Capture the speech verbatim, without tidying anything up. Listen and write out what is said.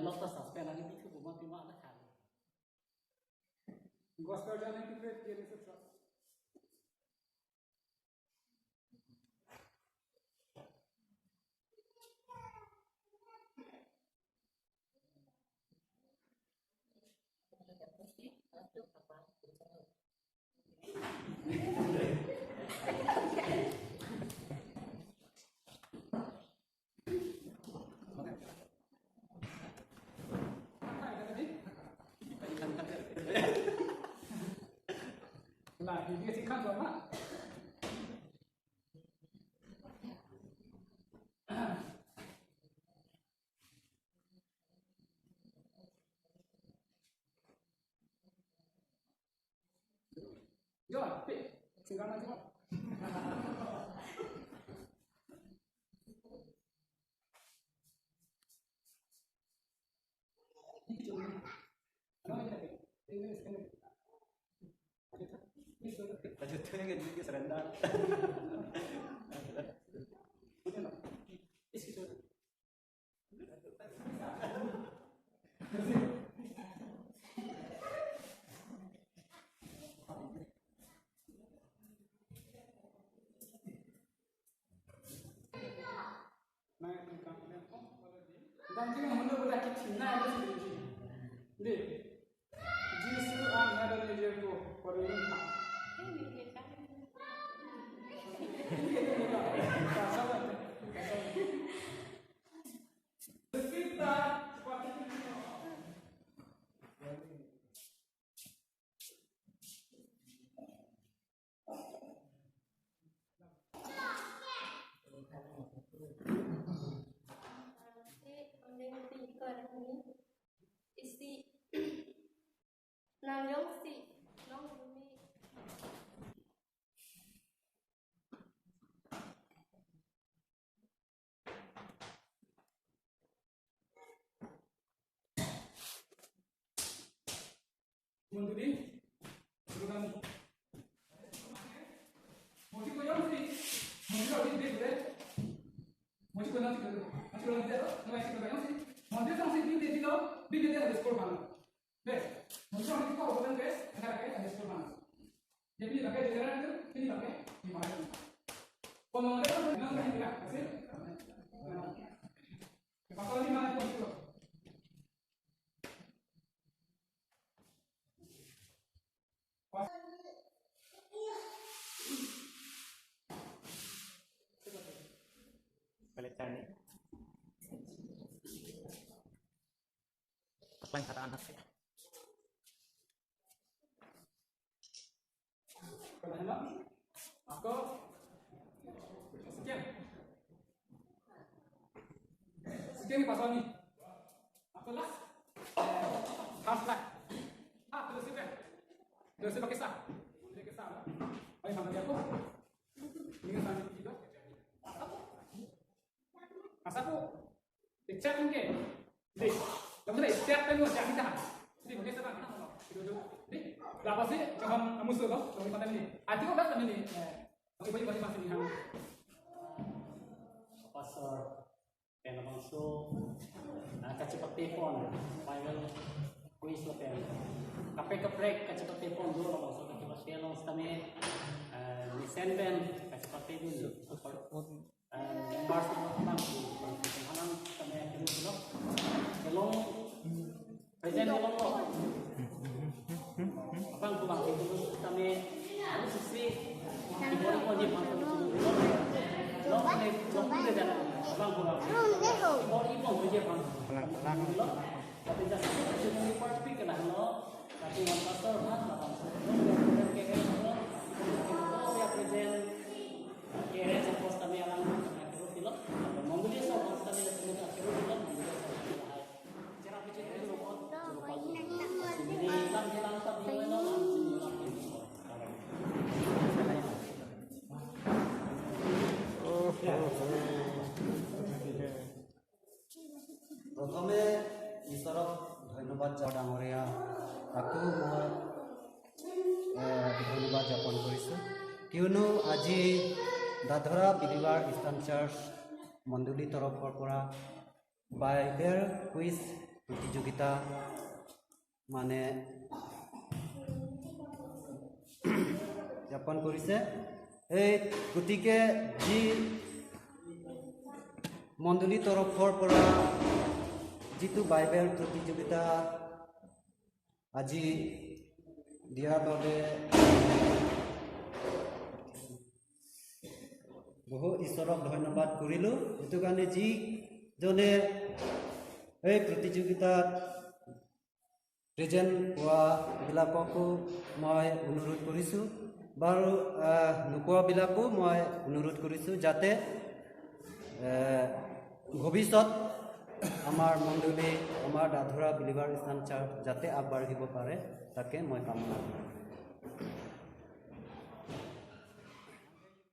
Lotus suspend ani bithu buma tima na khan. Gospel jani tu pe pianist sa. Nah, ini sih kan sama. Yo, pi, singkana cuma. Lanjut, lanjut, lanjut, surrender. Dangkling hono bola kithi na lo si. Dei. Jisu an hada ni je ko korin ha. Isi nang jongsi long bumi. Mondoli, program. Moji ko jongsi, moji ko jongsi, moji ko jongsi, moji ko jongsi, moji ko jongsi, moji ko jongsi, moji ko jongsi, Bes, montro ni ko hodan bes, agar ke ada sekolah mana? Jadi pakai jalan itu, ini pakai di mana? Kono ada kan bilang kan tidak hasil. Pasal lima itu. Balik tadi. Pakleng kata anak sih. Ako, sekian. Sekian ni pasal ni. Ako last. Last lah. Ah, terus sih. Terus sih pakai sah. Pakai sah. Ayo, sama dia aku. Ini kan sama kita. Asa ko, dei, check ke. Dei, kamu dei, check kan lo, check kita. Dei, pakai sah kan? Dei, dei. Lapasi, kaham amuso lo, kamu patah ni. Ati ko bas kami ni. Oke, boleh, boleh masuk ni. Pastor, pen labangso, ah, kachepate pon, final quiz lo pen. Kaprek kaprek kachepate pon do labangso kachepate lo sitame, ah, mesen pen kachepate dun. Eh, members abang, abang kami akhirnya, belong present belong lo. Abang ko bang itu kami harus sih. Ibu ibu dia bang, lo kami jom dia dan abang ko bang. Ibu ibu dia bang. Tapi just itu part pick lah lo. Tapi yang pastor mah, abang ko. Oke, ya present. Oke, ya, suppose kami alang akhirnya lo. Monggo dia so, kami akhirnya lo. প্ৰথমে ঈশ্বৰক ধন্যবাদ জা-, ডাঙৰীয়া, তাকো মই, এ, ধন্যবাদ জ্ঞাপন কৰিছোঁ। কিয়নো আজি দাধৰা বিলিভাৰ ইষ্টাৰ্ণ চাৰ্চ মণ্ডলী তৰফৰ পৰা বাইবেল কুইজ প্ৰতিযোগিতা মানে যাপন কৰিছে। এই গতিকে যি মণ্ডলী তৰফৰ পৰা যিটো বাইবেল প্ৰতিযোগিতা আজি দিয়াৰ বাবে বহু ঈশ্বৰক ধন্যবাদ কৰিলো। সেইটো কাৰণে যিজনে এই প্ৰতিযোগিতাত প্ৰেজেণ্ট পোৱাবিলাককো মই অনুৰোধ কৰিছোঁ, বাৰু আহ, নোপোৱাবিলাকো মই অনুৰোধ কৰিছোঁ যাতে এ, ভৱিষ্যত আমাৰ মণ্ডলী, আমাৰ দাধৰা বিলিভাৰ খ্ৰীষ্টান চাৰ্চ যাতে আগবাঢ়িব পাৰে, তাকে মই কামনা কৰিছোঁ।